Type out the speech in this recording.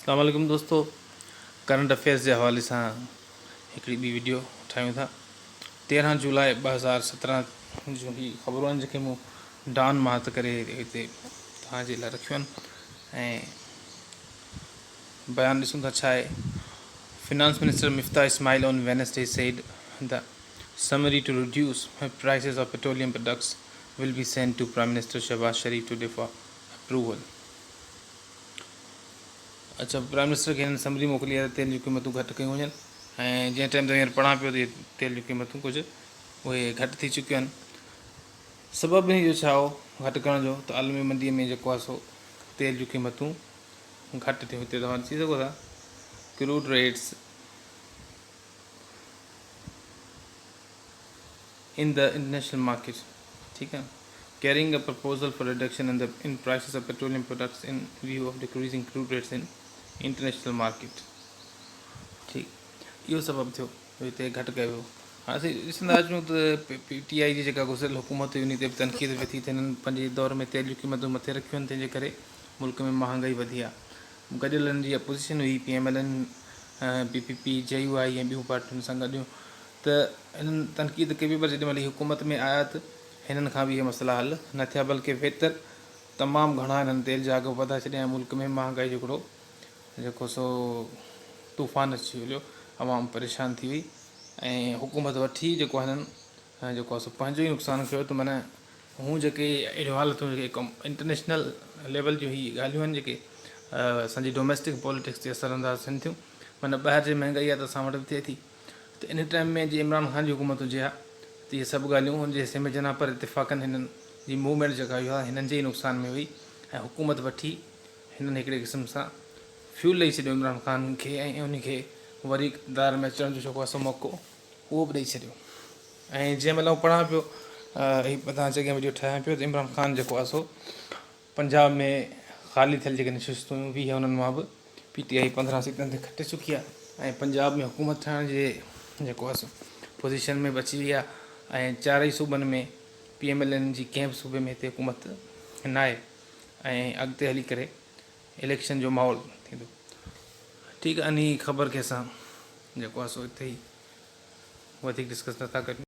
اسلام عليڪم دوستو ڪرنٽ افيئرس جي حوالي سان هڪڙي ٻي وڊيو ٺاهيون ٿا 13 جولاء 2017 جون هي خبرون آهن جيڪي مون ڊان مان هٿ ڪري هتي توهان جي لاء رکيون آهن ۽ بيان ڏسون ٿا ڇا آهي finance minister Miftah Ismail on Wednesday said the summary to reduce prices of petroleum products will be sent to prime minister Shehbaz Sharif today for approval. اڇا پرائم منسٽر کي هنن سمري موڪلي آهي ته تيل جون قيمتون گهٽ ڪيون وڃن ۽ جنهن ٽائيم تي هينئر پڙهان پيو ته تيل جون قيمتون ڪجهه اهي گهٽ ٿي چڪيون آهن سبب ان جو ڇا هو گهٽ ڪرڻ جو ته عالمي منڊي ۾ جيڪو آهي سو تيل جون قيمتون گهٽ ٿيون هتي توهان ڏسي سگهو ٿا crude rates in the international market ٺيڪ آ carrying a proposal for reduction in the in prices of petroleum products in view of decreasing crude rates in international market ٺيڪ اهو سبب ٿيو جو هتي گهٽ ڪيو ويو هاڻي اسين ڏسندا اچون ته پي ٽي آء جي جيڪا گذريل حڪومت هئي ان تي به تنقيد پئي ٿي ته هنن پنهنجي دور ۾ تيل جون قيمتون مٿي رکيون آهن تنهن جي ڪري ملڪ ۾ مهانگائي وڌي آهي گڏيل هنن جي اپوزيشن هئي P M L N P P P J U I ۽ ٻيون پارٽين سان گڏيون ته هنن تنقيد ڪئي پئي پر جيڏي مهل هي حڪومت ۾ آيا ته هنن کان به اهي مسئلا حل نه ٿيا بلڪه ويتر تمام گهڻا هنن تيل جا اگهه وڌائي ڇڏيا ۽ ملڪ ۾ مهانگائي جو هڪڙو جيڪو سو طوفان اچي هليو عوام پريشان ٿي وئي ۽ حڪومت وٺي جيڪو هنن جيڪو سو پنهنجو ئي نقصان ڪيو ته معنيٰ هون جيڪي اهڙيون حالتون جيڪي انٽرنيشنل ليول جون هي ڳالهيون آهن جيڪي اسانجي ڊوميسٽڪ پاليٽڪس تي اثر انداز ٿين ٿيون معنيٰ ٻاهر جي مهنگائي آهي ته اسان وٽ به ٿئي ٿي ته ان ٽائيم ۾ جي عمران خان جي حڪومت هجي ها ته اهي سڀ ڳالهيون هن جي حصي ۾ اچن ها پر اتفاقن هنن جي موومينٽ جيڪا هئي اها هنن جي ئي نقصان ۾ هئي ۽ حڪومت وٺي هنن هڪڙي قسم سان فيول ڏئي ڇڏيو عمران خان کي ۽ ان کي وري اقتدار ۾ اچڻ جو جيڪو آهي سو موقعو اهو به ڏئي ڇڏيو ۽ جنهن مهل آئون پڙهان پيو هي توهان جي اڳيان وڊيو ٺاهيان پيو ته عمران خان جيڪو آهي سو پنجاب ۾ خالي ٿيل جيڪي نشستون هيون 20 انهن مان به پي ٽي آء 15 سيٽن تي کٽي چڪي آهي ۽ پنجاب ۾ حڪومت ٺاهڻ جي جيڪو آهي سو پوزيشن ۾ به اچي وئي آهي ۽ چارئي صوبن ۾ پي ايم ايل اين جي ڪنهن به صوبي ۾ هتي حڪومت ناهي ۽ اڳتي هلي ڪري اليڪشن جو ماحول ٿيندو ٺيڪ آهي انهي خبر کي اسان جيڪو آهي سو هتي ئي وڌيڪ ڊسڪس نٿا ڪريون.